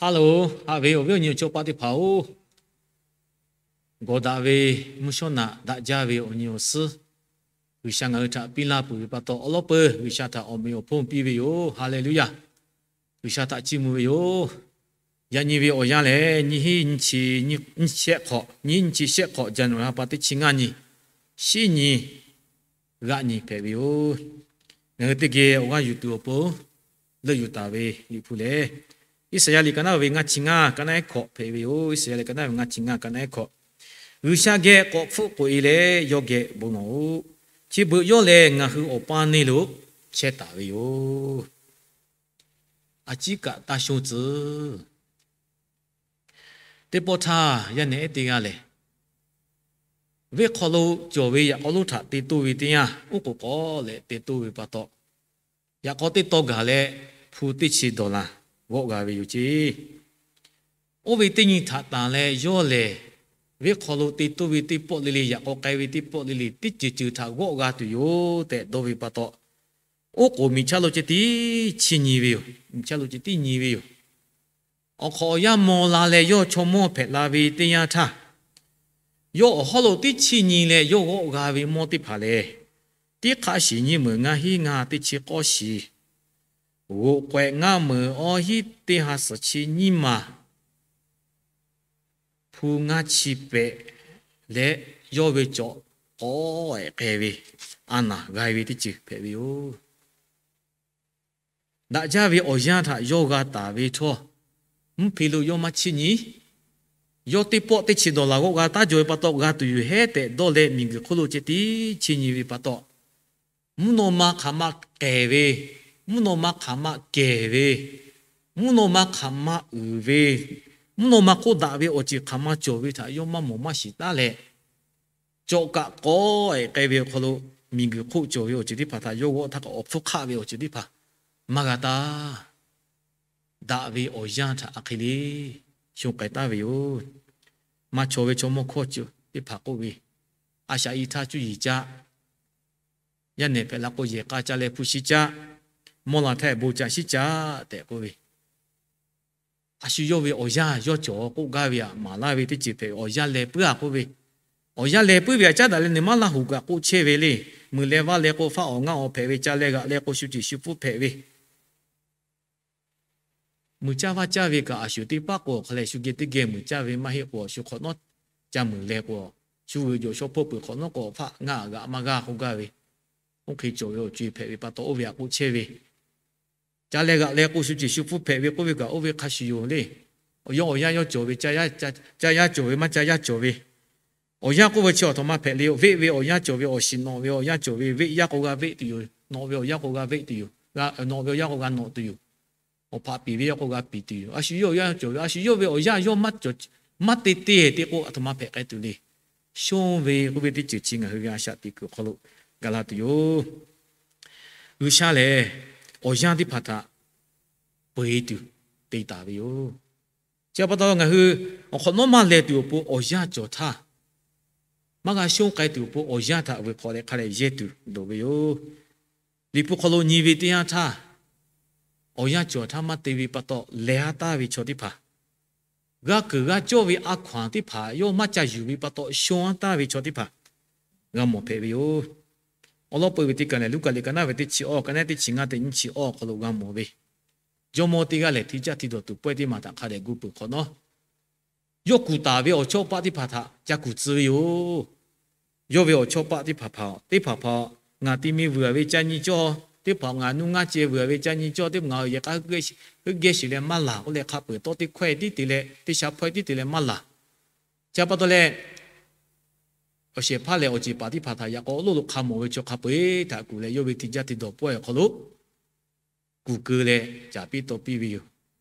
Haˉ loˬ, haꞈ ve awˬ viˉ awˬ nyi awˬ chawˇ paˆ teˇ hpaˍ-oˬ, gawˬ daꞈ ve mvuhˇ shawˉ naꞈ daꞈ jaˇ ve awˬ nyi awˬ suhˉ, G'uiˬsha ngaˬ hui htaꞈ piˇ laˇ peuˬ ve pa taw, awˬ lawn peuˬ G'uiˬsha htaꞈ awˬ meꞈ awˬ hponˇ piˇ ve yoˬ. Haˍleˍluˇyaˬ. G'uiˬsha htaꞈ chiˇ mvuh ve yoˬ. Yaꞈ nyi ve awˬ yanˇ lehˬ, nyiˇ hinˉ nyiˇ chi, nyiˇ shehˆ hk'awꞈ, nyiˇ hinˉ nyiˇ chi shehˆ hk'awꞈ, January ha pa teˇ chi ngaˇ nyi, shinˉ nyi, g'aˆ nyi hpehꞈ ve yoˬ. Ngaˬ hui teˇ geh awˬ g'aˇ yuˬ tuˬ awˬ pon leuˆ yuˬ taˍ ve Liꞈ hpu lehˬ, Iˉsaˍyaˆ liꞈ ka naˉ ve ngaˇ chi ngaˇ ka naˉ ehˉ hkawꞈ hpehꞈ ve yoˬ. Iˉsaˍyaˆ liꞈ ka naˉ ve ngaˇ chi ngaˇ ka naˉ ehˉ hkawꞈ. G'uiˬsha geh k'awꞈ hpfuhˆ k'oꞈ e leh yawˇ geh bon lawˬ-oꞈ. Chi beuꞈ yawˇ lehˬ ngaˬ hui awˬ pa neˇ lo chehˇ taˍ ve yoˬ. A ciˉ kaꞈ taˇ shonˇ tcuh. Teˇ pawˆ htaˇ yaˇ nehˬ ehˉ teˇ g'aˇ lehˬ, venˇ hk'aw lo cawˬ ve yaꞈ k'aw lonˉ htaꞈ te toˇ ve teˇ yanˇ, oˉ k'oˍ k'awꞈ leh te toˇ ve pa taw, yaꞈ k'aw teˇ taw gaˬ leh hpu teˇ chi dawˬ laˬ g'awˆ g'a ve yoˬ ceˇ. Oˇ ve teˇ nyi htaꞈ tanˬ leh yawˇ lehˬ, venˇ hk'aw lo te toˇ ve teˇ pawˆ le le, yaꞈ k'aw k'ai ve teˇ pawˆ le le, teˇ ceuˬ ceuˬ htaꞈ g'awˆ g'a tuˬ yoˬ tehꞈ dawˇ ve pa taw, oˉ k'oˍ miˬ chaˇ lo ceh tiˉ chiˇ nyi ve yoˬ. Miˬ chaˇ lo ceh tiˉ nyi ve yoˬ. Awˬ hk'awꞈ awˬ yanˇ maw la leh yawˇ chaw mawˇ hpehꞈ la ve teˇ yanˇ htaˇ, yawˇ awˬ hawˉ lo tiˉ chiˇ nyi leh yawˇ g'awˆ g'a ve mawˇ teˇ hpaˍ lehˬ, teˇ hk'aˆ shiˍ nyiˇ meunˍ ngaˇ hinˉ ngaˇ teˇ chi k'awˇ shiˍ, g'oꞈ k'awehꞈ ngaˇ meunˍ awˇ hinˉ teˇ ha suhˍ chi nyiˇ maˬ, hpu ngaˇ chi pehꞈ leh yawˇ ve cawꞈ k'awꞈ ehˍ k'ai ve, a naˬ g'a ve teˇ ceuˬ hpehꞈ ve yoˬ. Daꞈ jaˇ ve awˬ yanˇ htaꞈ yawˇ g'a taˍ ve htawˇ, mvuhˇ hpe lo yawˇ maˇ chiˇ nyi. Yawˇ teˇ pawˆ teˇ chi dawˬ laˬ g'awˆ g'a taˉ jaw ve pa taw g'a tuˬ yoˬ hehˉ tehꞈ dawˇ leh miˬguiˬ hk'oˆ lo ceh tiˉ chiˇ nyi ve pa taw, mvuhˇ naw ma hk'aˬ ma k'ehˬ ve, mvuhˇ naw ma hk'aˬ ma kehˬ ve, mvuhˇ naw ma hk'aˬ ma uiˍ ve, mvuhˇ naw ma hk'oˆ daꞈ ve awˬ ceuˬ hk'aˬ ma cawˬ ve htaꞈ yawˇ maˇ mawˬ maˇ shiˍ taˉ leh, cawꞈ kaꞈ k'awꞈ ehˍ k'ai ve awˬ hk'aw lo, miˬguiˬ hk'oˆ cawˬ ve awˬ ceuˬ teˇ hpaˍ htaꞈ yawˇ g'awˆ htaˇ kaꞈ awˬ hpfuhˇ hk'aˆ ve awˬ ceuˬ teˇ hpaˍ maˇ g'a taˇ. Daꞈ ve awˬ yanˇ htaꞈ a hk'e le shonˇ k'ai taˍ ve yoˬ. Maˇ chaw ve chaw mawˇ hkawˇ ceuˬ teˇ hpaˍ k'oˆ ve, a shaꞈ i htaˇ cuˇ yiˍ caˆ, yaˇ nehˬ hpehꞈ la k'o yehˬ k'a ca leh hpu shiˉ caˆ, mawˇ la htaˇ bon ca shiˉ caˆ tehꞈ k'oˆ ve, a shu yawˇ ve awˬ yanˇ yawˇ cawˬ k'oˆ gaˇ ve aꞈ maˍ laˇ ve teˇ ceuˬ hpehꞈ ve awˬ yanˇ leh puiˉ a k'oˆ ve, awˬ yanˇ leh puiˉ ve aꞈ caˉ daꞈ leh neˬ maˇ laˇ hoꞈ kaꞈ k'oˆ chehˇ ve le. Meuꞈ leh vaˇ leh k'o faˆ awˬ ngaˇ awˬ hpehꞈ ve, ca leh g'aꞈ leh k'o shu ceˬ shu pfuhˇ hpehꞈ ve, meuꞈ caˇ vaˇ caˇ ve kaꞈ a shu teˇ paˉ k'o awˬ hk'a leh shu geh teˇ geh meuꞈ caˇ ve maˇ heˆ k'o, shu hk'awꞈ nawˉ ca meuꞈ leh k'o, shu g'uiˬ jawˬ shaw hpawˇ peuˬ hk'awꞈ nawˉ k'o faˆ ngaˇ g'aꞈ maˇ g'aˇ k'oˆ gaˇ ve, oˇ hk'e cawˬ ve awˬ co-e hpehꞈ ve pa taw oˇ ve aꞈ k'oˆ chehˇ ve, ca leh g'aꞈ leh k'o shu ceˬ shu pfuhˇ hpehꞈ ve k'oˆ ve kaꞈ oˇ ve hk'a shuˍ yoˬ le. Awˬ yanˇ awˬ yanˇ yawˇ cawˬ ve, ca yaˇ cawˬ ve maˇ ca yaˇ cawˬ ve, awˬ yanˇ k'oˆ ve chi awˬ htoꞈ ma hpehꞈ le. Veˆ ve awˬ yanˇ cawˬ ve, awˬ shiˍ nawꞈ ve awˬ yanˇ cawˬ ve, veˆ yaˇ k'o g'a veˆ tuˬ yoˬ, nawꞈ ve awˬ yanˇ k'o g'a veˆ tuˬ yoˬ, nawꞈ ve awˬ yanˇ k'o g'a nawꞈ tuˬ yoˬ, awˬ hpaꞈ piˍ ve yaˇ k'o g'a piˍ tuˬ yoˬ. A shu yawˇ awˬ yanˇ cawˬ ve, a shu yawˇ ve awˬ yanˇ yawˇ maˇ te te te k'o aˬ htoꞈ ma hpehꞈ k'ai tuˬ le. Shonˇ ve k'oˆ ve teˇ ceuˬ chi ngaˬ hui ve a shaꞈ teꞈ kuiˬ awˬ hk'aw lo gaˬ la tuˬ yoˬ. G'uiˬsha lehˬ, awˬ yanˇ teˇ hpaˍ htaꞈ peu eˬ tuˬ te taˍ ve yoˬ. Chi pa taw ngaˬ hui awˬ hk'awꞈ nawˉ maˇ leh tuˬ awˬ pon awˬ yanˇ cawˬ htaˇ, maˇ g'a shonˇ k'ai tuˬ awˬ pon awˬ yanˇ htaꞈ vuiˬ hk'awꞈ leh hk'a leh yehˇ tuˬ loˍ ve yoˬ. Liꞈ hpu hk'aw lo nyi ve teˇ yanˇ htaˇ, awˬ yanˇ cawˬ htaˇ maˇ te ve pa taw leh haˉ taˍ ve chaw teˇ hpaˍ, g'a keunˍ g'a cawˇ ve a hkaw-anˬ teˇ hpaˍ yawˇ maˇ ca yuˬ ve pa taw shonˇ haˉ taˍ ve chaw teˇ hpaˍ g'a mawˬ hpehꞈ ve yoˬ. Awˬ lawn peuˬ ve teˇ kaˬ lehˬ, Luˉkaꞈ liꞈ ka naˉ ve teˇ chi awˇ, ka naˉ teˇ chi ngaˇ teꞈ nyiˇ chi awˇ awˬ hk'aw lo g'a mawˬ ve, jawˇmawˇ teˇ g'aˇ lehˬ hteˇ caˇ hteˇ dawˬ tuˬ pawehˇ teˇ maˬ htaꞈ hk'a dehꞈ gu peuˬ hk'awꞈ nawˉ, yawˇ kuˬ taˍ ve awˬ chawˇ paˆ teˇ hpaˍ htaꞈ ca kuˬ tcuh ve yoˬ. Yawˇ ve awˬ chawˇ paˆ teˇ hpaˍ hpaˍ, teˇ hpaˍ hpaˍ, ngaˬ te mi vuiˬ a ve ca nyi cawˇ, teˇ hpaˍ ngaˬ nuˇ ngaˇ ceh vuiˬ a ve ca nyi cawˇ, teˇ hpaˍ ngaˬ yehˬ k'a heuˆ geh shiˍ leh maˇ laˬ k'oˆ leh hk'a peu-eˬ tawˇ teˇ hkawehˇ tiˉ te leh teˇ sha hpawehˇ tiˉ te leh maˇ laˬ. Chi pa taw leh, awˬ shehˍ hpaˇ lehˬ awˬ ceˬ paˍ teˇ hpaˍ htaꞈ yaꞈ k'aw awˬ lo lo hk'a mawˬ ve chaw hk'a peu-eˬ htaꞈ kuˬ leh yawˇ ve hteˇ jaˇ hteˇ dawˬ pawehˇ awˬ hk'aw lo kuˬ keu leh caˍ piˇ taw piˇ ve yoˬ.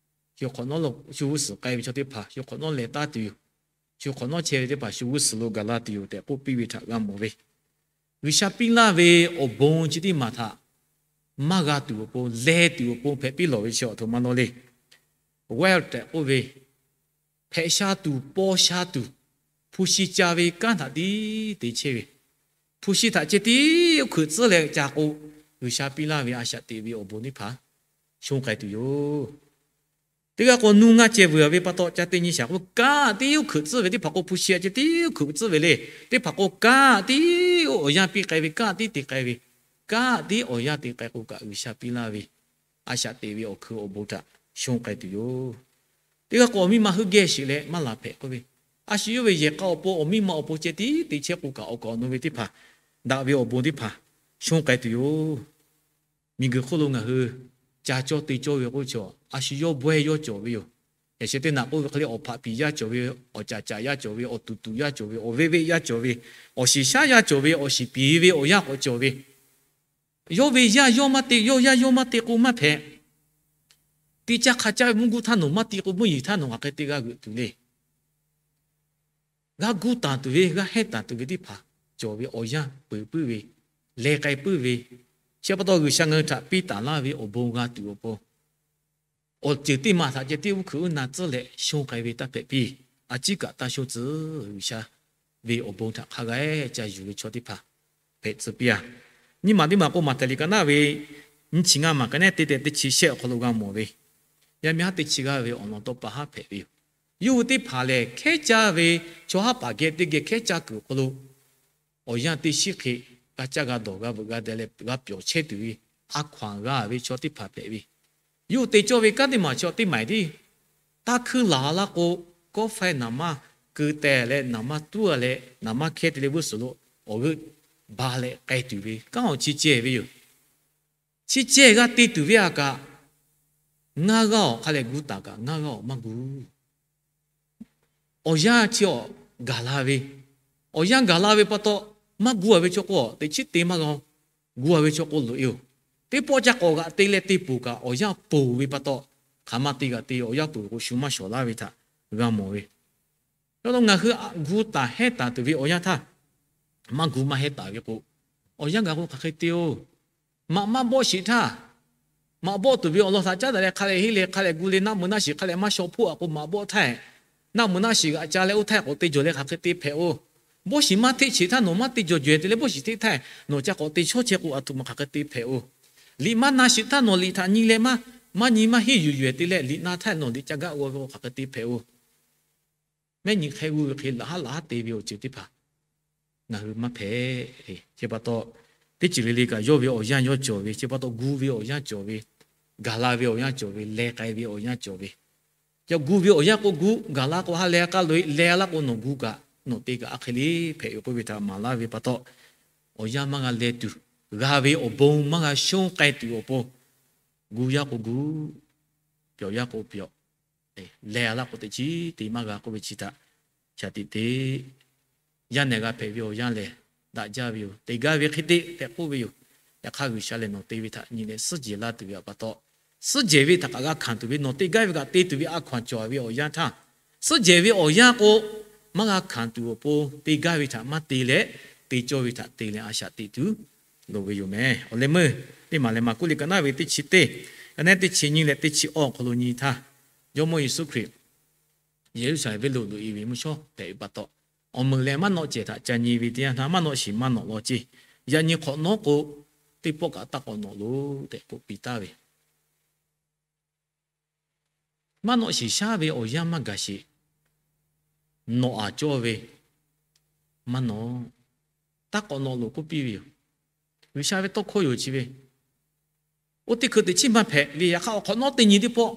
Shu hk'awꞈ nawˉ lo shu g'uˇ suhˍ k'ai ve chaw teˇ hpaˍ shu hk'awꞈ nawˉ leh taˍ tuˬ yoˬ. Shu hk'awꞈ nawˉ chehˇ ve teˇ hpaˍ shu g'uˇ suhˍ lo gaˬ la tuˬ yoˬ tehꞈ k'oˆ piˇ ve htaꞈ g'a mawˬ ve, G'uiˬsha piˇ laˇ ve awˬ bon chi teˇ maˬ htaꞈ maˇ g'a tuˬ awˬ pon, leh tuˬ awˬ pon hpehꞈ piˇ lawˬ ve chi awˬ htoꞈ ma law le. Wealth tehꞈ k'oˆ ve, hpehꞈ sha tuˬ, paw sha tuˬ, hpu shi ca ve kanˉ htaꞈ tiˉ te chehˇ ve, hpu shi htaꞈ ceh tiˉ oˇ hkeuꞈ tcuhˉ leh ca k'o, G'uiˬsha piˇ laˇ ve a shaꞈ teꞈ ve awˬ bon teˇ hpaˍ shonˇ k'ai tuˬ yoˬ. Teˇ g'aˇ k'o nuˇ ngaˇ ceh vuiˬ ve pa taw, ca te nyi shaˍ k'oˆ, kaˇ tiˉ uˉ hkuiꞈ tcuhˉ ve teˇ hpaˍ k'o, hpu shi a ceh tiˉ uˉ hkuiꞈ tcuhˉ ve le. Teˇ hpaˍ k'o kaˇ tiˉ awˬ yanˇ piˇ k'ai ve, kaˇ tiˉ te k'ai ve, kaˇ tiˉ awˬ yanˇ te k'ai k'o kaꞈ G'uiˬsha piˇ laˇ ve a shaꞈ teꞈ ve awˬ hkui awˬ bon htaꞈ shonˇ k'ai tuˬ yoˬ. Teˇ g'aˇ k'o awˬ miˇ ma heuˆ gehˇ sheˍ leh maˇ laˬ hpehꞈ k'oˆ ve, a shu yawˇ ve yehˬ k'a awˬ pon awˬ miˇ ma awˬ pon ceh tiˉ te chehˇ k'o kaꞈ, awˬ kaꞈ awˬ nu ve teˇ hpaˍ, daꞈ ve awˬ bon teˇ hpaˍ shonˇ k'ai tuˬ yoˬ. Miˬguiˬ hk'oˆ lo ngaˬ hui ca cawˇ te cawˇ ve k'oˆ ve chaw, a shu yawˇ bawehˇ yawˇ cawˬ ve yoˬ. Yaꞈ sheh teˇ naꞈ k'oˆ ve hk'e le, awˬ hpaꞈ piˍ yaˇ cawˬ ve, awˬ caˍ caˍ yaˇ cawˬ ve, awˬ tuˍ tuˍ yaˇ cawˬ ve, awˬ veˆ veˆ yaˇ cawˬ ve, awˬ shiˍ shaˉ yaˇ cawˬ ve, awˬ shiˍ piˍ ve awˬ yanˇ k'awꞈ cawˬ ve, yawˇ ve yaˇ yawˇ maˇ te, yawˇ yaˇ yawˇ maˇ te k'o maˇ hpehꞈ. Te caˇ hk'a caˇ ve mvuhˇ guˇ htaˇ nawˬ maˇ te k'o, mvuhˇ yeˬ htaˇ nawˬ hk'aˬ hk'e te g'a g'euꞈ tuˬ le. G'a gu taˍ tuˬ ve, g'a hehnˇ taˍ tuˬ ve teˇ hpaˍ cawˬ ve, awˬ yanˇ peuˬ puiˉ ve, leh k'ai puiˉ ve, chi pa taw G'uiˬsha ngaˬ hui htaꞈ piˇ taˍ laˇ ve awˬ bon g'a tuˬ awˬ pon, awˬ ceuˬ teˇ maˬ htaꞈ ceh tiˉ uˉ hkuiꞈ uˉ na tcuhˉ leh shonˇ k'ai ve taˇ hpehꞈ piˇ. A ciˉ kaꞈ taˇ shonˇ tcuh. G'uiˬsha ve awˬ bon htaꞈ hk'a g'a ca yuˬ ve chaw teˇ hpaˍ hpehꞈ tcuh piˇ-a. Nyiˇ maˬ teˇ maˬ k'o, Maꞈhtehˍ liꞈ ka naˉ ve nyiˇ chi ngaˇ maˬ ka naˉ teˇ tehꞈ teˇ chi shehˆ awˬ hk'aw lo g'a mawˬ ve, yaˇ miˇ haˉ teˇ chi g'aˇ ve awˬ lawn tawˇ pa haˉ hpehꞈ ve yoˬ. Yawˇ hui teˇ hpaˍ lehˬ, hkehˉ caˇ ve chaw haˉ paˍ geh teˇ geh hkehˉ caˇ kuiˬ awˬ hk'aw lo awˬ yanˇ teˇ shiˉ hk'e g'a caˇ g'a dawˬ g'a veuꞈ g'a deh leh g'a pyawˬ chehˇ tuˬ ve a hkaw-anˬ g'a ve chaw teˇ hpaˍ hpehꞈ ve. Yawˇ hui te cawˇ ve kanˉ teˇ maˬ chaw teˇ maˬ tiˉ, taˇ hkuiˇ laˬ laˇ k'o, kawˆ faiˇ naˍ maˇ keu teh leh naˍ maˇ tuˉ-a leh naˍ maˇ hkehˇ te leh vuiˇ suhˍ lo awˬ g'euˆ ba leh k'ai tuˬ ve kanˉ awˬ chi ceh ve yoˬ. Chi ceh g'a te tuˬ ve a kaꞈ, ngaˇ g'aˇ awˬ hk'a leh gu taˍ kaꞈ ngaˇ g'aˇ awˬ maˇ gu. Awˬ yanˇ chi awˬ gaˬ la ve, awˬ yanˇ gaˬ la ve pa taw, maˇ gu-a ve chaw k'o teꞈ chiˉ te maˇ g'a-o. Gu-a ve chaw k'o loꞈ-e-oˬ. Teˇ pawˆ ca k'awꞈ g'aꞈ te leh te poˬ kaꞈ awˬ yanˇ ponˬ ve pa taw, hk'aˬ ma te g'aꞈ te awˬ yanˇ ponˬ ve k'o shu maˇ shawˍ laˇ ve htaꞈ g'a mawˬ ve. Yawˇ law ngaˬ hui gu taˍ hehnˇ taˍ tuˬ ve awˬ yanˇ htaˇ, maˇ gu maˇ hehnˇ taˍ ve k'o, awˬ yanˇ gaˬ k'o hk'aˬ hk'e te-o. Maꞈ maˇ bawˆ sheˍ htaˇ, maꞈ bawˆ tuˬ ve awˬ lawn htaꞈ caˉ daꞈ leh hk'a leh henˇ leh hk'a leh gu leh naˆ mui naˆ shiˍ hk'a leh maˇ shaw hpoˆ-a k'o maꞈ bawˆ htaˇ, naˆ mui naˆ shiˍ g'aꞈ ca leh oˇ htaˇ k'awꞈ te jawˬ leh hk'aˬ hk'e te hpehꞈ-o. Bawˆ shiˍ maˇ hteˆ sheˍ htaˇ nawˬ maˇ te jawˬ jawehˬ te leh bawˆ shiˍ hteˆ htaˇ nawˬ ca k'awꞈ te shawˉ chehˇ k'o aˬ htoꞈ ma hk'aˬ hk'e te hpehꞈ-o. Liꞈ maˇ na sheˍ htaˇ nawˬ liꞈ htaꞈ nyi leh maˇ, maˇ nyi maˇ henˇ yuˬ yuˬ-ehˍ te leh liꞈ na htaˇ nawˬ liꞈ ca gaˆ g'aw ve k'o hk'aˬ hk'e te hpehꞈ-o. Mehˆ nyi hk'e g'uˇ ve hk'e laꞈ haˉ laꞈ haˉ te ve awˬ ceuˬ teˇ hpaˍ ngaˬ hui maˇ hpehꞈ le. Chi pa taw, teˇ ceuˬ le le kaꞈ yawˇ ve awˬ yanˇ yawˇ cawˬ ve, chi pa taw gu ve awˬ yanˇ cawˬ ve, gaˬ la ve awˬ yanˇ cawˬ ve, leh k'ai ve awˬ yanˇ cawˬ ve. Yaꞈ gu ve awˬ yanˇ k'o gu, gaˬ la k'o ha leh k'aˇ loꞈ-e, leh laˇ k'o nawˬ gu kaꞈ nawˬ te kaꞈ a hk'e le hpehꞈ ve k'oˆ ve htaꞈ maˍ laˇ ve pa taw, awˬ yanˇ maˇ g'a leh tuˬ, g'a ve awˬ bon maˇ g'a shonˇ k'ai tuˬ awˬ pon, gu yaˇ k'o gu, pyawˬ yaˇ k'o pyawˬ, leh laˇ k'o teꞈ chiˉ te maˇ g'a k'oˆ ve chi htaꞈ shaˍ tiꞈ te. Yaˇ nehˬ g'a hpehꞈ ve awˬ yanˇ lehˬ, daꞈ jaˇ ve yoˬ. Te gaˇ ve hk'e te tehꞈ k'oˆ ve yoˬ. Yaꞈ hk'aˇ G'uiˬsha lehˬ nawˬ te ve htaꞈ nyi leh suhˉ jehˬ laˇ tuˬ ve pa taw, suhˉ jehˬ ve htaꞈ kaꞈ g'a hkanˍ tuˬ ve, nawˬ te gaˇ ve kaꞈ te tuˬ ve a hkaw-anˬ cawˬ ve awˬ yanˇ htaˇ, suhˉ jehˬ ve awˬ yanˇ k'o, maˇ g'a hkanˍ tuˬ awˬ pon te gaˇ ve htaꞈ maˇ te leh, te cawˇ ve htaꞈ te leh a shaꞈ teꞈ tuˬ loˍ ve yoˬ meh. Awˬ leh meuˇ teˇ maˬ lehˬ, Maˍkuˆ liꞈ ka naˉ ve teˇ chi teˇ, ka naˉ teˇ chi nyi leh teˇ chi awˇ awˬ hk'aw lo nyi htaˇ, Jawˇmawˇ Yeˍsuˆ Hkriꞈ Yeˍruˆsaˍlehnˍ venˇ lo loꞈ-e ve mvuhˇ shawˉ hpehꞈ ve pa taw, awˬ meuꞈ leh maˇ nawˆ cehˬ htaꞈ ca nyi ve teˇ yanˇ htaˇ, maˇ nawˆ shiˍ maˇ nawˆ law ceˇ. Yaꞈ nyi hk'awꞈ nawˉ k'o, teˇ pawˆ kaꞈ taˇ k'awꞈ nawꞈ loˬ tehꞈ k'oˆ piˇ taˍ ve. Maˇ nawˆ shiˍ shaˉ ve awˬ yanˇ maˇ gaˬ sheˍ. Nawꞈ-a cawˇ ve, maˇ nawꞈ, taˇ k'awꞈ nawꞈ loˬ k'oˆ piˇ ve yoˬ. G'uiˬsha ve tawˇ hkawˇ yoˬ chi ve. Oˇ teˇ hkui teꞈ chiˉ maˇ hpehꞈ ve, yaꞈ hk'aˇ awˬ hk'awꞈ nawˉ teˇ nyi teˇ pawˆ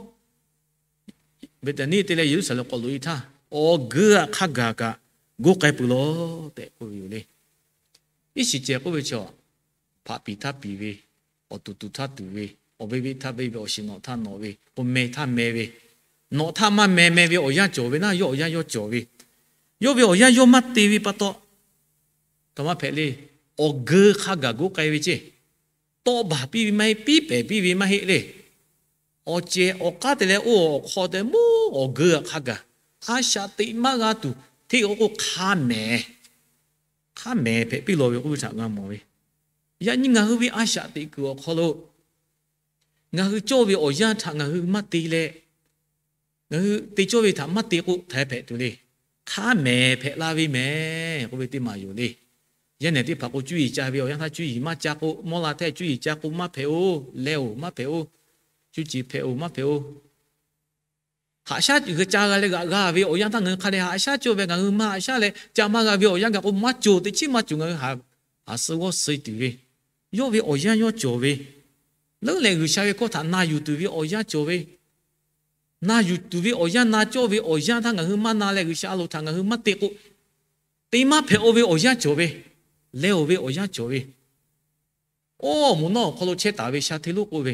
Beˍtaˍniˆ te leh Yeˍruˆsaˍlehnˍ k'awꞈ loꞈ-e htaˇ, awˬ geu-a hk'a gaˬ kaꞈ goˇ k'ai peuˬ lawˬ tehꞈ k'oˆ ve yoˬ le. Iˉ shiˍ cehˬ k'oˆ ve chaw, hpaꞈ piˍ htaˇ piˍ ve, awˬ tuˍ tuˍ htaˇ tuˍ ve, awˬ veˆ veˆ htaˇ veˆ ve, awˬ shiˍ nawꞈ htaˇ nawꞈ ve, k'o meh htaˇ meh ve, nawꞈ htaˇ maˇ meh meh ve awˬ yanˇ cawˬ ve naˉ, yawˇ awˬ yanˇ yawˇ cawˬ ve, yawˇ ve awˬ yanˇ yawˇ maˇ te ve pa taw, htaꞈ maˇ hpehꞈ le. Awˬ geu hk'a gaˬ goˇ k'ai ve ceˇ. Tawˆ baˬ piˇ ve maˇ heˆ, piˉ pehˍ piˇ ve maˇ heˆ le. Awˬ cehˬ awˬ k'aˉ te leh oˇ awˬ hk'aw te moˉ awˬ geu-a hk'a gaˬ, a shaꞈ teꞈ maˇ g'a tuˬ hteˇ k'o k'o hk'a mehˍ, hk'a mehˍ hpehꞈ piˇ lawˬ ve k'oˆ ve htaꞈ g'a mawˬ ve. Yaꞈ nyi ngaˬ hui ve a shaꞈ teꞈ kuiˬ awˬ hk'aw lo ngaˬ hui cawˇ ve awˬ yanˇ htaꞈ ngaˬ hui maˇ te leh, ngaˬ hui te cawˇ ve htaꞈ maˇ te k'o htaiˍ hpehꞈ tuˬ le. Hk'a mehˍ hpehꞈ la ve mehˍ k'oˆ ve teˇ maˬ yoˬ le. Yaˇ nehˬ teˇ hpaˍ k'o cuˇ yiˍ ca ve awˬ yanˇ htaˇ cuˇ yiˍ maˇ ca k'o, mawˇ la htaˇ cuˇ yiˍ ca k'o maˇ hpehꞈ-oˬ, leh-oˬ maˇ hpehꞈ-oˬ, cuˇ ciˍ hpehꞈ-oˬ maˇ hpehꞈ-oˬ. haꞈ shaˉ g'a ca g'a leh g'aꞈ g'a ve awˬ yanˇ htaˇ ngaˬ hui hk'a dehꞈ haꞈ shaˉ cawˇ ve, ngaˬ hui maˇ haꞈ shaˉ leh ca maˇ g'a ve awˬ yanˇ gaˬ k'o maˇ cawˬ. Teꞈ chiˉ maˇ cawˬ. Ngaˬ hui haꞈ suh g'awˇ suh tuˬ ve, yawˇ ve awˬ yanˇ yawˇ cawˬ ve, leuˉ leh G'uiˬsha ve hkawˇ htaꞈ na yuˬ tuˬ ve awˬ yanˇ cawˬ ve, na yuˬ tuˬ ve awˬ yanˇ, na cawˇ ve awˬ yanˇ htaˇ ngaˬ hui maˇ na leh G'uiˬsha a loˍ htaꞈ ngaˬ hui maˇ te k'o, te maˇ hpehꞈ-o ve awˬ yanˇ cawˬ ve, leh-o ve awˬ yanˇ cawˬ ve, oˇ moˍ naˆ awˬ hk'aw lo chehˇ taˍ ve sha hteˇ lonˉ k'oˆ ve,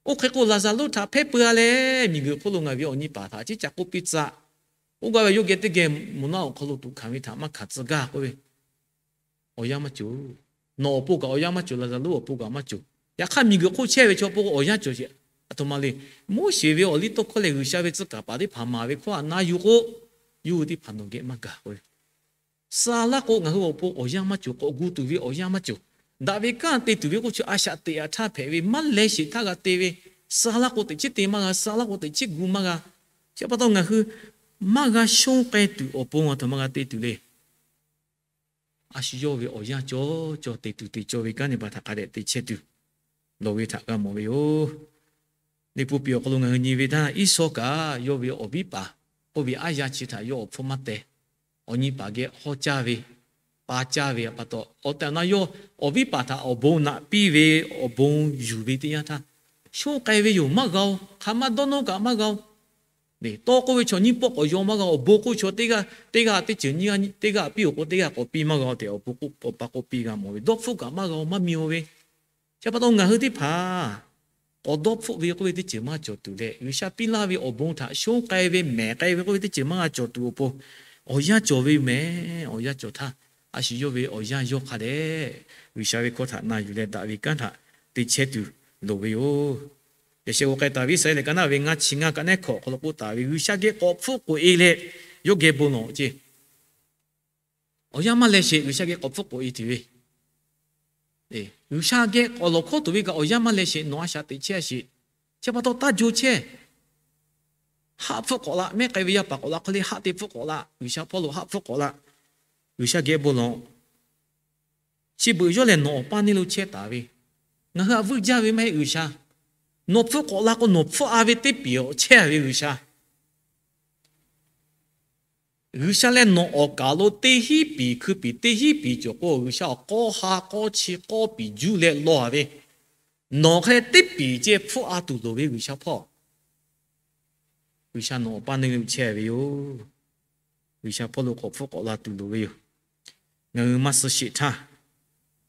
oˇ hk'e k'o Laˍzaˍruˆ htaꞈ hpehˇ peu-a leh miˬguiˬ hk'oˆ lo ngaˬ ve awˬ nyi paˍ htaꞈ ciˉ ca k'oˆ piˇ tcuh. Oˇ gaˇ ve yawˇ geh teˇ geh moˍ naˆ awˬ hk'aw lo tuꞈ hkanˍ ve htaꞈ maˇ hkanˍ tcuh gaˇ k'oˆ ve, awˬ yanˇ maˇ cawˬ. Nawˬ awˬ pon kaꞈ awˬ yanˇ maˇ cawˬ. Laˍzaˍruˆ awˬ pon kaꞈ maˇ cawˬ. Yaꞈ hk'aˇ miˬguiˬ hk'oˆ chehˇ ve chaw pon awˬ yanˇ cawˬ sheˍ. Aˬ htoꞈ ma le. Moˉseˍ ve awˬliˇtawˇhkawˇ leh G'uiˬsha ve tcuh kaˍ paˍ teˇ hpaˍ maˍ ve hkawˇ htaꞈ na yuˬ k'o, yawˇ hui teˇ hpaˍ nawˬ geh maˇ gaˬ k'oˆ ve, suh laˇ k'o ngaˬ hui awˬ pon awˬ yanˇ maˇ cawˬ. K'awꞈ gu tuˬ ve awˬ yanˇ maˇ cawˬ. Daꞈ ve kanˉ te tuˬ ve k'oˆ chi a shaꞈ teꞈ aꞈ htaˇ hpehꞈ ve, maˇ leh sheˍ htaˇ g'a te ve, suh laˇ k'o teꞈ chiˉ te maˇ g'a, suh laˇ k'o teꞈ chiˉ gu maˇ g'a. Chi pa taw ngaˬ hui maˇ g'a shonˇ k'ai tuˬ awˬ pon aˬ htoꞈ ma g'a te tuˬ le. A shu yawˇ ve awˬ yanˇ cawˬ cawˬ te tuˬ te cawˬ ve kanˉ teˇ hpaˍ htaꞈ hk'a dehꞈ te chehˇ tuˬ loˍ ve htaꞈ g'a mawˬ ve yoˬ. Liꞈ hpu piˍ awˬ hk'aw lo ngaˬ hui nyi ve htaˇ, Iˉsawˇ kaꞈ yawˇ ve awˬ viˉ paˍ oˇ ve aˉ yaˇ chi htaꞈ yawˇ awˬ hpfuhˇ maˇ teh. Awˬ nyi paˍ geh hawˇ caˇ ve, pa caˇ ve pa taw, awˬ tehˬ awˬ na yawˇ awˬ viˉ paˍ htaꞈ awˬ bon naꞈ piˇ ve, awˬ bon yuˬ ve teˇ yanˇ htaˇ, shonˇ k'ai ve yoˬ. Maˇ g'a-o. Hk'aˬ ma dawˇ nawˇ kaꞈ maˇ g'a-o. Tawˇ k'oˆ ve chaw nyiˇ pawˆ k'awꞈ yaw maˇ g'a-o. Awˬ bon k'oˆ chaw teˇ g'aˇ teˇ g'aˇ teˇ ceuˬ nyiˇ g'aˇ teˇ g'aˇ piˇ-oˬ k'o teˇ g'aˇ k'awꞈ piˇ maˇ g'a-o tehꞈ, awˬ pon k'oˆ awˬ pa k'oˆ piˇ g'a mawˬ ve. Dawˇ hpfuhˆ kaꞈ maˇ g'a-o, maˇ mi-o ve. Chi pa taw ngaˬ hui teˇ hpaˍ k'awꞈ dawˇ hpfuhˆ ve k'oˆ ve teˇ ceuˬ maˇ cawˬ tuˬ leh, G'uiˬsha piˇ laˇ ve awˬ bon htaꞈ shonˇ k'ai ve, mehˬ k'ai ve k'oˆ ve teˇ ceuˬ maˇ g'a cawˬ tuˬ awˬ pon, awˬ yanˇ cawˬ ve mehˬ. Awˬ yanˇ cawˬ htaˇ, a shu yawˇ ve awˬ yanˇ yawˇ hk'a dehꞈ G'uiˬsha ve hkawˇ htaꞈ na yuˬ leh daꞈ ve kanˉ htaꞈ te chehˇ tuˬ loˍ ve yoˬ. Yaꞈ sheh g'aw k'ai taˍ ve Iˉsaˍreˍlaˆ ka naˆ ve ngaˇ chi ngaˇ ka neˉ hkawꞈ hk'aw lo k'oˆ taˍ ve, G'uiˬsha geh k'awꞈ hpfuhˆ k'oꞈ-e leh yawˇ geh bon lawˬ ceˇ. Awˬ yanˇ maˇ leh sheˍ, G'uiˬsha geh k'awꞈ hpfuhˆ k'oꞈ-e tuˬ ve, G'uiˬsha geh k'awꞈ lawˬ hkawˇ tuˬ ve kaꞈ awˬ yanˇ maˇ leh sheˍ. Nawˬ a shaꞈ teꞈ chehˇ a sheˍ. Chi pa taw taˇ jo chehˇ. Haˆ hpfuhˆ k'awꞈ la, mehˉ k'ai ve yaˇ paˍ k'awꞈ la, hk'aw le haˆ te hpfuhˆ k'awꞈ la, G'uiˬsha hpawˇ lo haˆ hpfuhˆ k'awꞈ la, G'uiˬsha geh bon lawˬ. Chi beuꞈ yawˇ lehˬ nawˬ awˬ paˇ neˇ lo chehˇ taˍ ve, ngaˬ hui a vuiˇ jaˇ ve maˇ heˆ G'uiˬsha. Nawˬ hpfuhˆ k'awꞈ la k'o nawˬ hpfuhˆ-a ve teˇ piˍ awˬ chehˇ ve G'uiˬsha. G'uiˬsha leh nawˬ awˬ kaˍ lo teˇ hinˉ piˍ hkui piˍ teˇ hinˉ piˍ cawˬ k'o, G'uiˬsha awˬ k'awˇ ha k'awˇ chi k'awˇ piˍ juˇ leh law-a ve, nawˬ hk'e teˇ piˍ ceh hpfuhˆ-a tuˬ loˍ ve G'uiˬsha hpawˇ. G'uiˬsha nawˬ awˬ paˇ neˇ lo chehˇ ve yoˬ. G'uiˬsha hpawˇ lo k'awꞈ hpfuhˆ k'awꞈ la tuˬ loˍ ve yoˬ. Ngaˬ hui maˇ suh sheˍ htaˇ,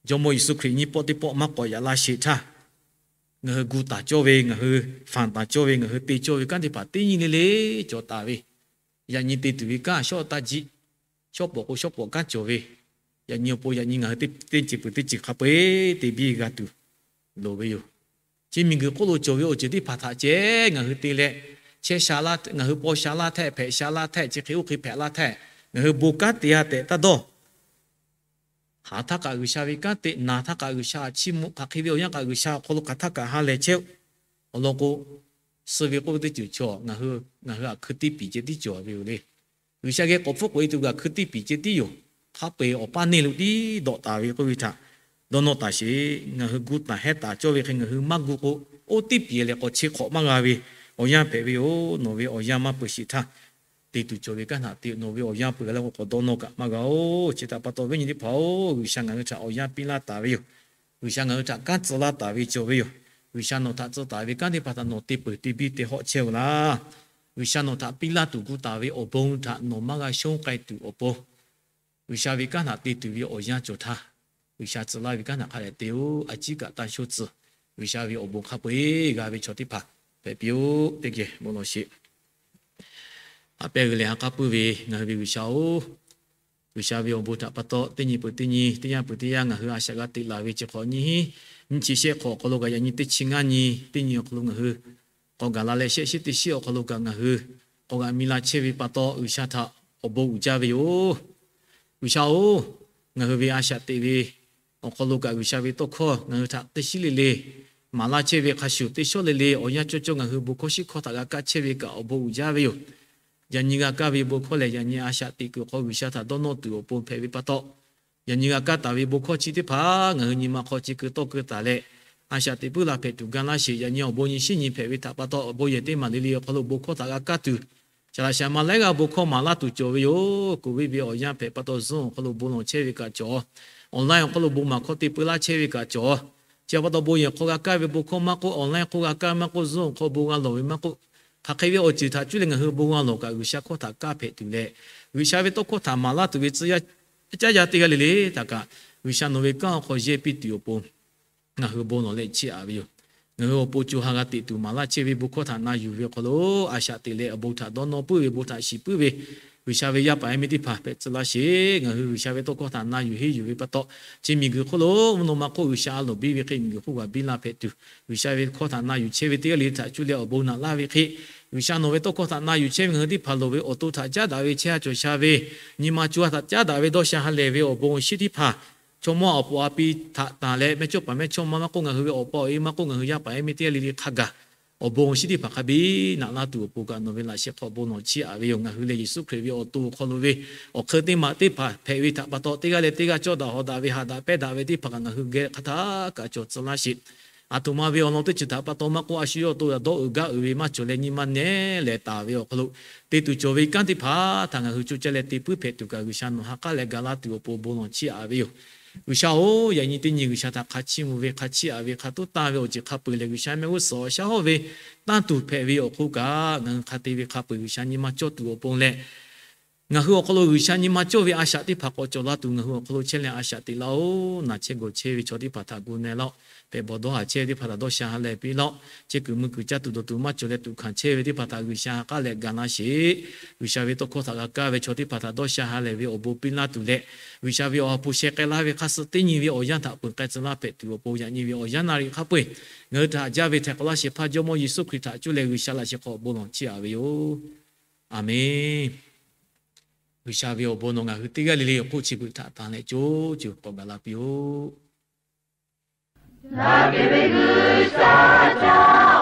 Jawˇmawˇ Yeˍsuˆ Hkriꞈ nyiˇ pawˆ teˇ pawˆ maˇ k'awꞈ yaꞈ la sheˍ htaˇ, ngaˬ hui gu taˍ cawˇ ve, ngaˬ hui fanˬ taˍ cawˇ ve, ngaˬ hui te cawˇ ve kanˉ teˇ hpaˍ teˇ nyi le le cawˬ taˍ ve, yaꞈ nyi te tuˬ ve kanˉ shawˉ taˇ jiˆ. Shawˉ pawˍ k'o shawˉ pawˍ kanˉ cawˬ ve, yaꞈ nyi awˬ pon yaꞈ nyi ngaˬ hui teˇ ceuˬ peuˬ teˇ ceuˬ hk'a peu-eˬ te biˇ g'a tuˬ loˍ ve yoˬ. Chi miˬguiˬ hk'oˆ lo cawˬ ve awˬ ceuˬ teˇ hpaˍ htaꞈ ceh ngaˬ hui te leh, chehˇ sha laˇ, ngaˬ hui paw sha laˇ htaˇ, hpehꞈ sha laˇ htaˇ, chi hk'e oˇ hk'e hpehꞈ laˇ htaˇ, ngaˬ hui bon kanˉ te-a tehꞈ taˇ dawˇ. Haˍ htaˇ kaꞈ G'uiˬsha ve kanˉ te, naˬ htaˇ kaꞈ G'uiˬsha a chiˇ mvuh, hk'aˬ hk'e ve awˬ yanˇ kaꞈ G'uiˬsha awˬ hk'aw lo hk'aˬ htaˇ kaꞈ ha lehˬ chehˇ-oˆ. Awˬ lawn k'o, suh ve k'oˆ ve teˇ ceuˬ chaw ngaˬ hui a hkui teˇ piˍ ceh tiˉ cawˬ ve yoˬ le. G'uiˬsha geh k'awꞈ hpfuhˆ k'oꞈ-e tuˬ g'a hkui teˇ piˍ ceh tiˉ yoˬ. Hk'a peu-eˬ awˬ paˇ neˇ lo tiˉ dawꞈ taˍ ve k'oˆ ve htaꞈ dawˇ nawˇ taˍ sheˍ. Ngaˬ hui gu taˍ hehˉ taˍ cawˇ ve hk'e ngaˬ hui maˇ gu k'o, oˇ teˇ piˍ leh k'awꞈ chi hk'awꞈ maˇ g'a ve awˬ yanˇ hpehꞈ ve yoˬ. Nawˬ ve awˬ yanˇ maˇ peuˬ sheˍ htaˇ, te tuˬ cawˬ ve kanˉ htaꞈ te, nawˬ ve awˬ yanˇ peuˬ g'a leh k'o k'awꞈ dawˇ nawˇ kaꞈ maˇ g'a-oˬ. Chi htaꞈ pa taw viˉ nyi teˇ hpaˍ-oˬ, G'uiˬsha ngaˬ hui htaꞈ awˬ yanˇ piˇ laˇ taˍ ve yoˬ. G'uiˬsha ngaˬ hui htaꞈ kanˉ tcuh laˇ taˍ ve cawˬ ve yoˬ. G'uiˬsha nawˬ htaꞈ tcuh taˍ ve kanˉ teˇ hpaˍ htaꞈ nawˬ te peuˬ te biˇ te hawˆ chehˇ-oˬ laˇ. G'uiˬsha nawˬ htaꞈ piˇ laˇ tuˬ gu taˍ ve awˬ bon htaꞈ nawˬ maˇ g'a shonˇ k'ai tuˬ awˬ pon, G'uiˬsha ve kanˉ htaꞈ te tuˬ ve awˬ yanˇ cawˬ htaˇ, G'uiˬsha tcuh laˇ ve kanˉ htaꞈ hk'a dehꞈ te-oˬ. A ciˉ kaꞈ taˇ shonˇ tcuh. G'uiˬsha ve awˬ bon hk'a peu-eˬ g'a ve chaw teˇ hpaˍ hpehꞈ piˇ-oˆ. Teˇ geh bon lawˬ sheˍ. Haꞈ pehˇ g'uiˬ lehˬ ha k'aˉ puiˉ ve ngaˬ hui ve G'uiˬsha-oˬ, G'uiˬsha ve awˬ bon htaꞈ pa taw teˇ nyi peuˬ teˇ nyi, teˇ yanˇ peuˬ teˇ yanˇ ngaˬ hui a shaꞈ g'a teꞈ laˬ ve chi hk'awꞈ nyi hiˉ, nyiˇ chi shehˆ hk'awꞈ awˬ hk'aw lo kaꞈ yaꞈ nyi teˇ chi ngaˇ nyi teˇ nyi awˬ hk'aw lo ngaˬ hui k'awꞈ gaˬ la leh shehˆ shiˉ teˇ shiˉ awˬ hk'aw lo kaꞈ ngaˬ hui k'awꞈ g'aꞈ mi la chehˇ ve pa taw G'uiˬsha htaꞈ awˬ bon uiˍ jaˇ ve yoˬ. G'uiˬsha-oˬ, ngaˬ hui ve a shaꞈ teꞈ ve awˬ hk'aw lo kaꞈ G'uiˬsha ve tawˇ hkawˇ ngaˬ hui htaꞈ teˇ shiˉ le le maˍ laˇ chehˇ ve hk'a shuˍ, teˇ shawˉ le le awˬ yanˇ cawˇ cawˇ ngaˬ hui bon hkawˇ shiˉ hkawˇ htaꞈ g'a kaˇ chehˇ ve kaꞈ awˬ bon uiˍ jaˇ ve yoˬ. Yaꞈ nyi g'a kaˇ ve bon hkawˇ lehˬ, yaꞈ nyi a shaꞈ teꞈ kuiˬ hk'aw G'uiˬsha htaꞈ dawˇ nawˇ tuˬ awˬ pon hpehꞈ ve pa taw, yaꞈ nyi g'a kaˇ taˍ ve bon hkawˇ chi teˇ hpaˍ ngaˬ hui nyi ma hk'aw chi keu tawˇ keu taˍ leh, a shaꞈ teꞈ puiˉ la hpehꞈ tuˬ ga laˇ sheˍ. Yaꞈ nyi awˬ bon nyi shinˉ nyi hpehꞈ ve htaꞈ pa taw, awˬ bon yehˬ teˇ maˬ le le awˬ hk'aw lo bon hkawˇ htaꞈ g'a kaˇ tuˬ, shaˍ laꞈ shaˍ ma laiˉ g'aˇ bon hkawˇ maˍ laˇ tuˬ cawˬ ve yoˬ. Covid ve awˬ yanˇ hpehꞈ pa taw, Zoom awˬ hk'aw lo bon lawˬ chehˇ ve kaꞈ cawˬ, online awˬ hk'aw lo bon maˍ hkawˇ te peu laˇ chehˇ ve kaꞈ cawˬ. Chi pa taw bon yehˬ hk'aw g'a kaˇ ve bon hkawˇ maˇ k'oˆ, online hk'aw g'a kaˇ maˇ k'oˆ, Zoom awˬ hk'aw bon g'a lawˬ ve maˇ k'oˆ, hk'aˬ hk'e ve awˬ ceuˬ htaꞈ cuˇ leh ngaˬ hui bon g'a lawˬ kaꞈ, G'uiˬsha hkawˇ htaꞈ kaˇ hpehꞈ tuˬ leh, G'uiˬsha ve tawˇ hkawˇ htaꞈ maˍ laˇ tuˬ ve tcuh yaˇ caˉ yaˇ teˇ g'aˇ le le htaꞈ kaꞈ, G'uiˬsha nawˬ ve kanˉ awˬ hk'aw yehˇ piˇ tuˬ awˬ pon ngaˬ hui bon lawˬ leh chiˇ aꞈ ve yoˬ. Ngaˬ hui awˬ pon co ha g'a teꞈ tuˬ maˍ laˇ chehˇ ve bon hkawˇ htaꞈ na yuˬ ve awˬ hk'aw lo, a shaꞈ teꞈ leh awˬ bon htaꞈ dawˇ nawˇ puiˉ ve, bon htaꞈ shiˍ puiˉ ve, G'uiˬsha ve yaˇ paˍ yaˇ miˇ teˇ hpaˍ hpehꞈ tcuh laˇ sheˍ. Ngaˬ hui G'uiˬsha ve tawˇ hkawˇ htaꞈ na yuˬ henˇ yuˬ ve pa taw, chi miˬguiˬ hk'oˆ lo mvuhˇ naw ma hk'oˆ G'uiˬsha a loˍ biˇ ve hk'e, miˬguiˬ hk'oˆ g'a biˇ laˇ hpehꞈ tuˬ, G'uiˬsha ve hkawˇ htaꞈ na yuˬ chehˇ ve teˇ g'aˇ le le htaꞈ cuˇ leh awˬ bon naꞈ laˇ ve hk'e, G'uiˬsha nawˬ ve tawˇ hkawˇ htaꞈ na yuˬ chehˇ ve ngaˬ hui teˇ hpaˍ loˍ ve awˬ to htaꞈ caˉ daꞈ ve chehˇ ha cawˬ sha ve, nyi ma co ha htaꞈ caˉ daꞈ ve dawˇ sha ha lehˬ ve awˬ bon awˬ shinˉ teˇ hpaˍ, chaw mawˇ awˬ po a pi htaꞈ tanˬ leh mehˇchawˇ paˍ mehˇchawˇma maˇ k'oˆ, ngaˬ hui ve awˬ pa awˬ e maˇ k'oˆ, ngaˬ hui yaˇ paˍ yaˇ miˇ teˇ g'aˇ le le hk'a gaˬ awˬ bon awˬ shinˉ teˇ hpaˍ hk'a biˇ naꞈ laˇ tuˬ awˬ pon kaꞈ nawˬ ve laꞈ sheh hk'aw bon lawˬ chiˇ aꞈ ve yoˬ. Ngaˬ hui leh Yeˍsuˆ Hkriꞈ ve awˬ to awˬ hk'aw lo ve awˬ hk'eun teˇ maˬ teˇ hpaˍ hpehꞈ ve htaꞈ pa taw, teˇ g'aˇ leh teˇ g'aˇ cawˇ daꞈ hawˍ daꞈ ve, haꞈ daꞈ pehnˇ daꞈ ve teˇ hpaˍ kaꞈ ngaˬ hui geh hk'a htaˇ kaꞈ cawˬ tcuh laˇ sheˍ. Aˬ htoꞈ ma ve awˬ lawn teˇ ceuˬ htaꞈ pa taw maˇ k'oˆ, a shu yawˇ awˬ to yaꞈ dawˇ uiˍ gaˇ uiˍ ve maˇ cawˬ leh nyi ma nehˉ leh taˍ ve awˬ hk'aw lo te tuˬ cawˬ ve kanˉ teˇ hpaˍ htaꞈ ngaˬ hui co caˇ leh te puiˉ hpehꞈ tuˬ kaꞈ, G'uiˬsha nawˬ ha k'aˉ leh ga laˇ tuˬ awˬ pon bon lawˬ chiˇ aꞈ ve yoˬ. G'uiˬsha-oˬ, yaꞈ nyi teˇ nyi G'uiˬsha htaꞈ hk'a chiˇ mvuh ve, hk'a chiˇ aꞈ ve, hk'a tuˉ tanˇ ve awˬ ceuˬ hk'a peu-eˬ lehˬ, G'uiˬsha mehˆ g'uˇ suhˍ awˬ shaˉ hawˇ ve tanˇ tuˬ hpehꞈ ve awˬ hk'oˆ kaꞈ, ngaˬ hui hk'a te ve hk'a peu-eˬ G'uiˬsha nyi ma cawˇ tuˬ awˬ pon leh, ngaˬ hui awˬ hk'aw lo G'uiˬsha nyi ma cawˇ ve a shaꞈ teˇ hpaˍ k'awꞈ cawˬ la tuˬ, ngaˬ hui awˬ hk'aw lo chehˇ leh a shaꞈ teꞈ laˇ-oˆ. Naˬ chehˇ gawˬ chehˇ ve chaw teˇ hpaˍ htaꞈ gu na-e laˇ-oˆ. Hpehꞈ bawˬ dawˇ haˍ chehˇ ve teˇ hpaˍ htaꞈ dawˇ sha ha lehˬ piˇ laˇ-oˆ. Chehˇ kuiˬ mui kuiˬ caˇ tuˬ dawˬ tuˬ maˇ cawˬ leh tuꞈ hkanˍ chehˇ ve teˇ hpaˍ htaꞈ G'uiˬsha ha k'aˉ leh ga laˇ sheˍ. G'uiˬsha ve tawˇ hkawˇ htaꞈ g'a kaˇ ve chaw teˇ hpaˍ htaꞈ dawˇ sha ha lehˬ ve awˬ bon piˇ laˇ tuˬ leh, G'uiˬsha ve awˬ ha hpu sheh k'ai laˇ ve hk'a suh teˇ nyi ve awˬ yanˇ htaꞈ peuˬ k'ai tcuh laˇ hpehꞈ tuˬ awˬ pon, yaꞈ nyi ve awˬ yanˇ naˆ riꞈ hk'a peu-eˬ ngaˬ hui htaꞈ haꞈ jaˇ ve htaiˍ hk'awꞈ laˇ shehˍ hpaˇ Jawˇmawˇ Yeˍsuˆ Hkriꞈ htaꞈ cuˇ leh G'uiˬsha laꞈ sheh hk'aw bon lawˬ chiˇ aꞈ ve yoˬ. Aˬmenˍ. G'uiˬsha ve awˬ bon nawˬ ngaˬ hui teˇ g'aˇ le le awˬ hk'oˆ chi beuꞈ htaꞈ tanˍ leh co co k'awꞈ gaˬ la piˇ-oˆ. Daꞈ kehˬ ve G'uiˬsha htaꞈ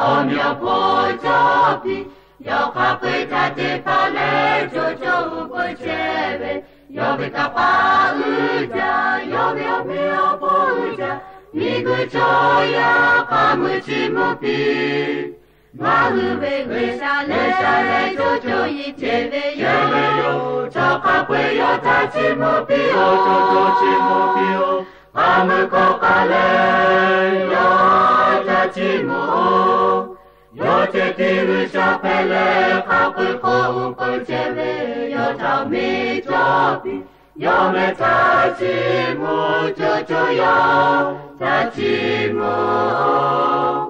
awˬ meꞈ awˬ hponˇ cawˇ piˇ, yawˇ hk'a peu-eˬ htaꞈ te hpaˇ leh co co uiˍ peuˬ chehˇ ve, yawˇ ve kanˇ paˆ uiˍ jaˇ, yawˇ ve awˬ meꞈ awˬ hponˇ uiˍ jaˇ, miˬguiˬ chaw yaˇ hk'a mui chiˇ mvuh piˇ. Ngaˬ hui ve G'uiˬsha lehˬ, G'uiˬsha lehˬ co co iˉ cehˬ ve yoˬ. Chaw hk'a peu-eˬ yawˇ htaꞈ chiˇ mvuh piˇ-oˆ, co co chiˇ mvuh piˇ-oˆ. Hk'a mui hk'aw k'ai leh yawˇ htaꞈ chiˇ mvuh-oˆ. Yawˇ ceh tiˉ G'uiˬsha hpehꞈ leh, hk'a peu-eˬ hk'oˆ uiˍ peuˬ chehˇ ve, yawˇ htaꞈ awˬ meꞈ cawˇ piˇ. Yawˇ meh htaꞈ chiˇ mvuh, co co yawˇ htaꞈ chiˇ mvuh-oˆ.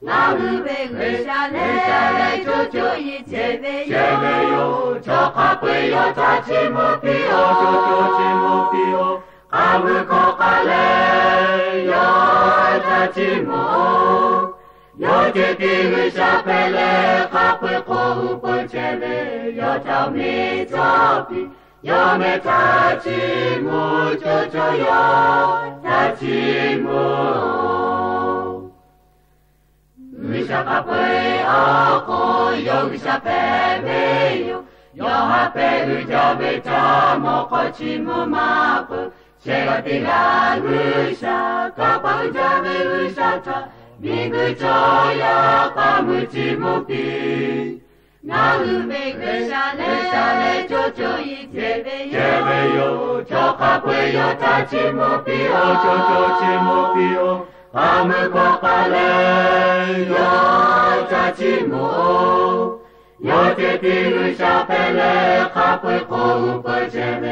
Ngaˬ hui ve G'uiˬsha lehˬ, G'uiˬsha lehˬ co co iˉ cehˬ ve yoˬ. Chaw hk'a peu-eˬ yawˇ htaꞈ chiˇ mvuh piˇ-oˆ, co co chiˇ mvuh piˇ-oˆ. Hk'a mui hk'aw k'ai leh yawˇ htaꞈ chiˇ mvuh-oˆ. Yawˇ ceh tiˉ G'uiˬsha hpehꞈ leh, hk'a peu-eˬ hk'oˆ uiˍ peuˬ chehˇ ve, yawˇ htaꞈ awˬ meꞈ cawˇ piˇ. Yawˇ meh htaꞈ chiˇ mvuh, co co yawˇ htaꞈ chiˇ mvuh-oˆ. G'uiˬsha hk'a peu-eˬ awˬ hk'oˆ yawˇ G'uiˬsha hpehꞈ ve yoˬ. Yawˇ ha hpehꞈ uiˍ jaˇ ve htaꞈ mawˇ hk'aw chiˇ mvuh maˇ peuˬ. Shehˍ g'aˇ teˇ g'aˇ G'uiˬsha, kanˇ paˆ uiˍ jaˇ ve G'uiˬsha htaꞈ miˬguiˬ chaw yaˇ hk'a mui chiˇ mvuh piˇ. Ngaˬ hui ve G'uiˬsha lehˬ, G'uiˬsha lehˬ co co iˉ cehˬ ve yoˬ. Chaw hk'a peu-eˬ yawˇ htaꞈ chiˇ mvuh piˇ-oˆ, co co chiˇ mvuh piˇ-oˆ. Hk'a mui hk'aw k'ai leh yawˇ htaꞈ chiˇ mvuh-oˆ. Yawˇ ceh tiˉ G'uiˬsha hpehꞈ leh, hk'a peu-eˬ hk'oˆ uiˍ peuˬ chehˇ ve,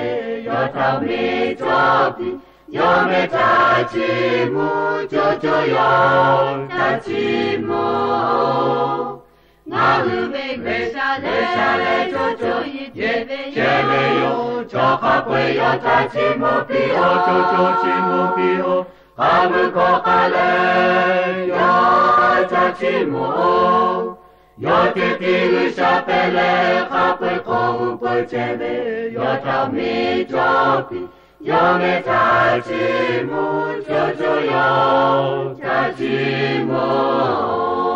yawˇ htaꞈ awˬ meꞈ cawˇ piˇ. Yawˇ meh htaꞈ chiˇ mvuh, co co yawˇ htaꞈ chiˇ mvuh-oˆ. Ngaˬ hui ve G'uiˬsha lehˬ, G'uiˬsha lehˬ co co iˉ cehˬ ve yoˬ. Chaw hk'a peu-eˬ yawˇ htaꞈ chiˇ mvuh piˇ-oˆ, co co chiˇ mvuh piˇ-oˆ. Hk'a mui hk'aw k'ai leh yawˇ htaꞈ chiˇ mvuh-oˆ. Yawˇ ceh tiˉ G'uiˬsha hpehꞈ leh, hk'a peu-eˬ hk'oˆ uiˍ peuˬ chehˇ ve, yawˇ htaꞈ awˬ meꞈ cawˇ piˇ. Yawˇ meh htaꞈ chiˇ mvuh, co co yawˇ htaꞈ chiˇ mvuh-oˆ.